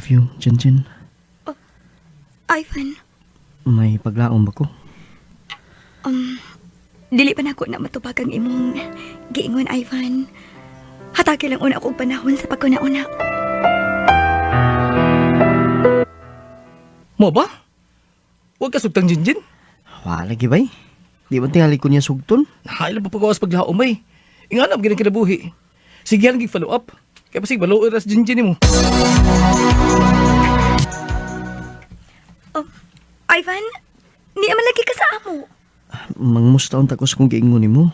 love you, Jinjin. Ivan, May paglaom ba ko? Dili pa nako na matubag ang imong giingon, Ivan. Hatagi lang una akong panahon sa pagkuna-una. Mo ba? Huwag ka sugtang Jinjin. Wala lagi bay. Di ba tingali ko niya sugton? Nahaila pa pagawas paglaom ay. Inganap gid ang kinabuhi. Sige lang gig follow up. Kaya pasig balo ras Jinjin nimo. Oh, Ivan, niya man lagi ka sa amo. Mangmusta unta ko sa kong giingon nimo.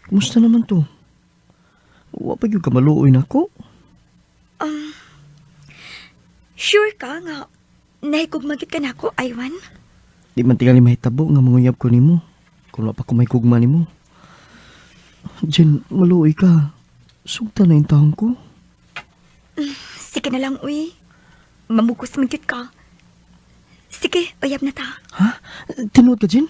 Kumusta naman to? Wa pa gyud ka maluoy nako. Sure ka nga nahigugmagit ka nako, Ivan? Di man tingali mahitabo nga manguyab ko nimo. Kung wa pa ko may gugma nimo. Jen, maluoy ka. Sugta na yung taong ko. Sige na lang, uy. Mamugos man gyud ka. Sige, uyab na ta. Ha? Tinuod ka, Jen?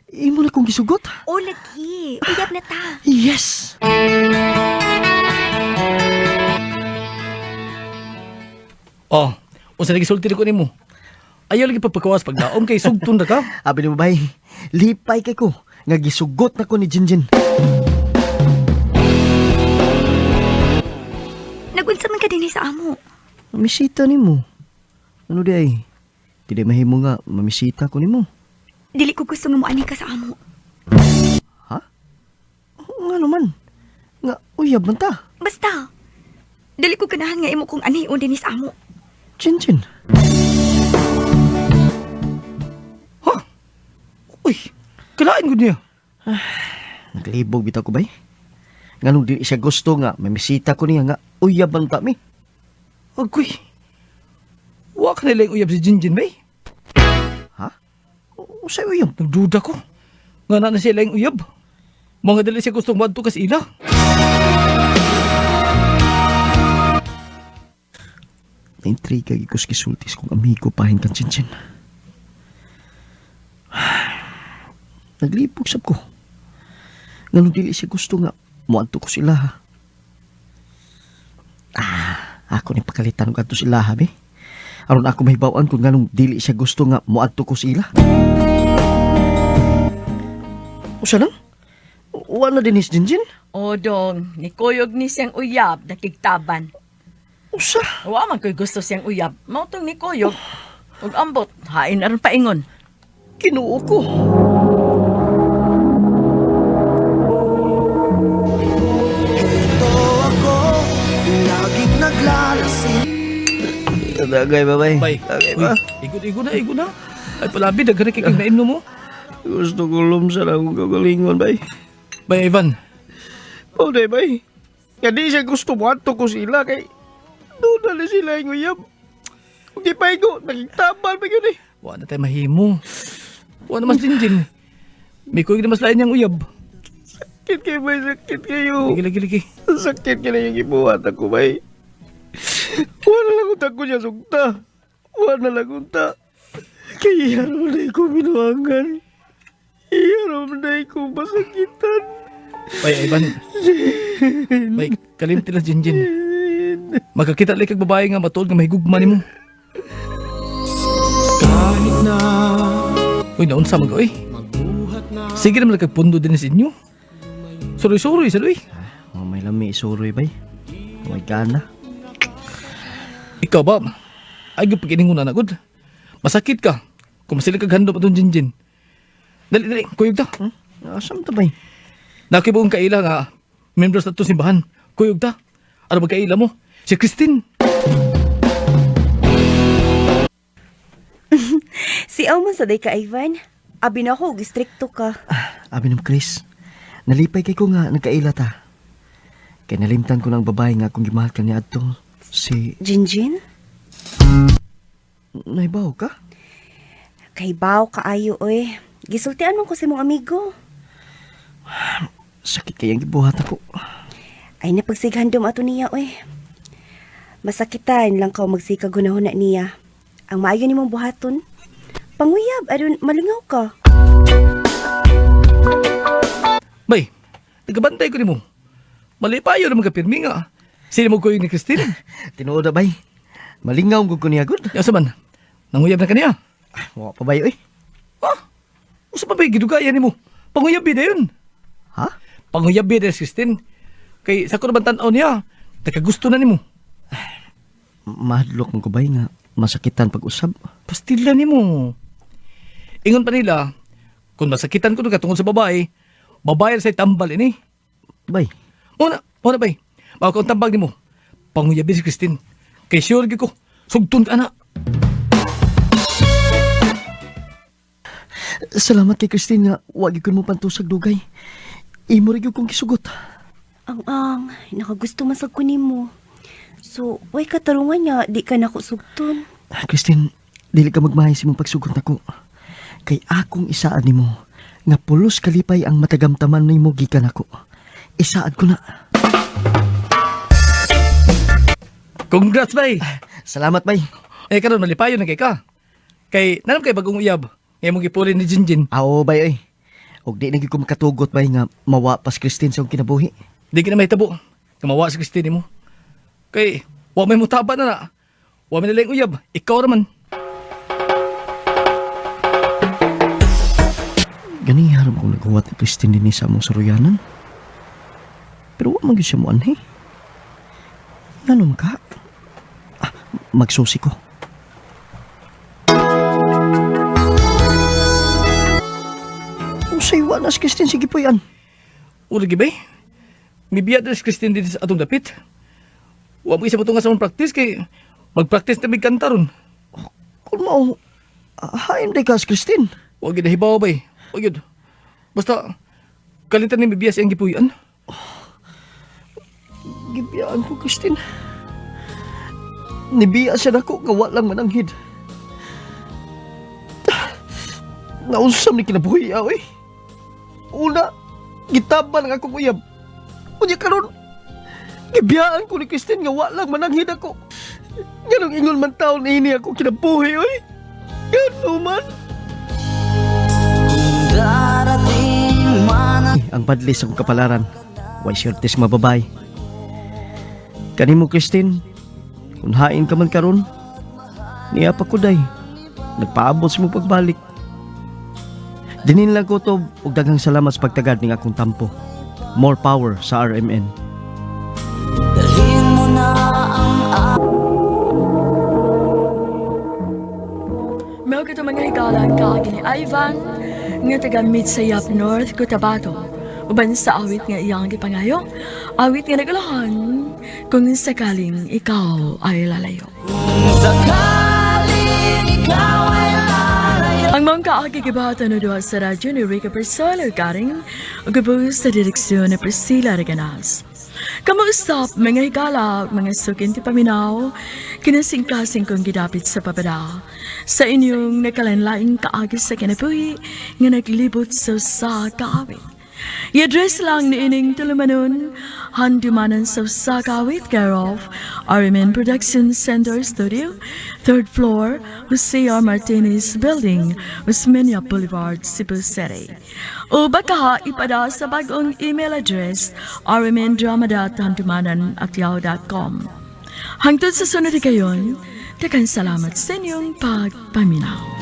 Imo na kong gisugot? O lagi, uyab na ta. Yes! Oh, unsa lagi sulti ko nimo? Ayaw lagi pagpakawas paglaom kay sugton ra ka. Abi nimo bay, lipay kay ko nga gisugot na ko ni Jinjin. Nagunsa man ka dinhi sa amo. Mamisita nimo. Ano di ay? Dili mahimo nga mamisita ko nimo. Dili ko gusto nga moani ka sa amo. Ha? Nga naman. Nga uyab man ta. Basta, dili ko ganahan nga imo kong anion dinhi sa amo. Jinjin. Ha? Uy, kalain gud niya. Naglibog bitaw ko bay. Nganong dili siya gusto nga mamisita ko niya nga uyab man ta mi. Agoy. Wa ka nila yung uyab si Jinjin bay. Ha? Usay uyab. Nagduda ko. Nga na na sila yung uyab. Mga dali siya gustong madto kas ila. Naintriga gyud ko sa gisultis kong amigo pahin kang Jinjin. Naglibog sab ko. Nganong dili siya gusto nga moadto ko sila. Ah, ako ni pakalitan og adto sila ha, be. Aron ako mahibaw-an kung nganong dili siya gusto nga moadto ko sila. Usa lang? Wala din his Jinjin? O dong, nikuyog ni siyang uyab, nakigtaban. Usa? Wa man ko'y gusto siyang uyab. Mao tong nikuyog. Ug ambot, hain aron paingon. Kinuo ko. Tagay ba, bay? Bay. Tagay Uy, ba? igod, igod na, igod na. Ay, palabi, daghan kay kag naimno mo. Gusto ko lumsa na akong kagalingon, bay. Bay, Ivan. Pauday, bay. Nga di siya gusto mo ato ko sila kay doon na rin sila yung uyab. Kung di pa igo, nagtabal pa yun eh. Wa na tayo mahimo. Wa na mas Jinjin. May kuyog na mas lain niyang uyab. Sakit kayo, bay. Sakit kayo. Lagi, lagi, lagi. Sakit ka na yung ibuhat ako, bay. Wala lang unta ko niya sugta. Wala lang unta. Kaya yaron na ko binuangan. Yaron na ko masakitan. Bay, Ivan. Bay, kalimti lang Jinjin. Magkakita lang kag babae nga matuod nga mahigugma nimo. Uy, naunsa mag oy. Sige naman kag pundo din sa inyo. Suroy-suroy sa uy. Oh, may lami isuroy, bay. May gana. Ikaw ba? Ay, gud pag na gud. Masakit ka. Kung masila kag handom atong Jinjin. Dali, dali, kuyog ta. Hmm? Asam ta, bay? Nakibuong kaila nga members na itong simbahan. Kuyog ta. Ano ba kaila mo? Si Christine. Si man sa day ka, Ivan. Abi na ako, stricto ka. Abi ng Chris, nalipay kay ko nga nagkaila ta. Kay nalimtan ko ng babae nga akong gimahal kaniya adto. Si Jinjin, naibaw ka? kay baw kaayo oy. Gisultian man ko sa imong amigo. Sakit kayang gibuhat ako. Ay napagsighandom ato niya oy. Masakitan lang ka magsikag hunahuna niya. Ang maayo nimong buhaton, panguyab aron malingaw ka. Bay, nagabantay ko nimo. Malipayo naman ka pirmi nga. Sino mo kuyog ni Christine? Tinuod na bay. Malingaw gud ko niya gud. Ya sa man, nanguyab na kaniya. Ah, wa pa bay oy. Ah, usa pa ba'y gidugayan nimo? Panguyab na yun. Ha? Panguyab na si Christine. Kay sa ko naman tan-aw niya, nakagusto na nimo. Mahadlok man ko bay nga masakitan pag-usab. Pastila nimo. Ingon pa nila, kung masakitan ko ka tungod sa babae, babae sa tambal ini. Bay, Una, una bay. Mao ko ang tambag nimo. Panguyabi si Christine. Kay sure gyud ko, sugton ka na. salamat kay Christine nga wa gyud ko mo pantusag dugay. Imo ra gyud kong gisugot. Ang ang, nakagusto man sad ko nimo. So, way katarungan niya, di ka nako sugton. Ah, Christine, dili ka magmahay sa imong pagsugot nako. Kay akong isaad nimo nga pulos kalipay ang matagamtaman nimo gikan nako. Isaad ko na. Congrats bay. Salamat bay. Eh karon malipayon na kay ka. Kay nanam kay bagong uyab. Ngay mong gipuli ni Jinjin. Aw bay oy. Og di na gyud ko makatugot bay nga mawa pas Christine sa akong kinabuhi. Di ka na mahitabo. Kamawa si Christine mo. Kay wa may mutaba na na. Wa may nalaing uyab. Ikaw raman. Gani haram kong naghuwat ni Christine dinhi sa among saruyanan. Pero wa man gyud siya moanhi. Nganon ka? Ah, magsusi ko. Usay wa na si Christine sige po yan. Uri gibay. Mibiya na si Christine dito sa atong dapit. Wa mo isa mo tunga sa mong practice kay mag-practice na may kanta ron. Kung mao, hain day ka si Christine. Wa gid hibaw bay. Wa gyud. Basta kalitan ni mibiya siyang gipuy-an. Gibiyaan ko, Christine. Nibiya siya nako nga wa lang mananghid. Nausam ni kinabuhi aw eh. Una, gitaban ang akong uyab. Unya karon, gibiyaan ko ni Christine nga wa lang mananghid ako. Nganong ingon man taon ini ako kinabuhi oy. Ngano man? Ang badlis akong kapalaran. Way swerte sa mga babae. Kanimo Christine, kung hain ka man karon, niya pa ko day. Nagpaabot sa mo pagbalik. Dinin lang ko to og daghang salamat sa pagtagad ning akong tampo. More power sa RMN. Mao kato mga higala ang kaagi ni Ivan nga taga Midsayap North, Cotabato. Uban sa awit nga iyang gipangayo, awit nga nagulahan kung sakaling ikaw ay lalayo. Ang mga kaagi gibahatan na duha sa radyo ni Rica Persolo Garing ug sa direksyon ni Priscilla Reganas. Kamusta mga higala, mga sukin ti paminaw, kinasingkasing kong gidapit sa babada. Sa inyong nakalanlaing kaagi sa kinabuhi nga naglibot sa usa kaawit. I-address lang ni ining tulumanon, handumanan sa usa kaawit, care of RMN Production Center Studio, third floor, Jose R. Martinez Building, Osmeña Boulevard, Cebu City. O baka ipada sa bagong email address rmndrama.handumanan@yahoo.com. Hangtod sa sunod kayon, daghang salamat sa inyong pagpaminaw.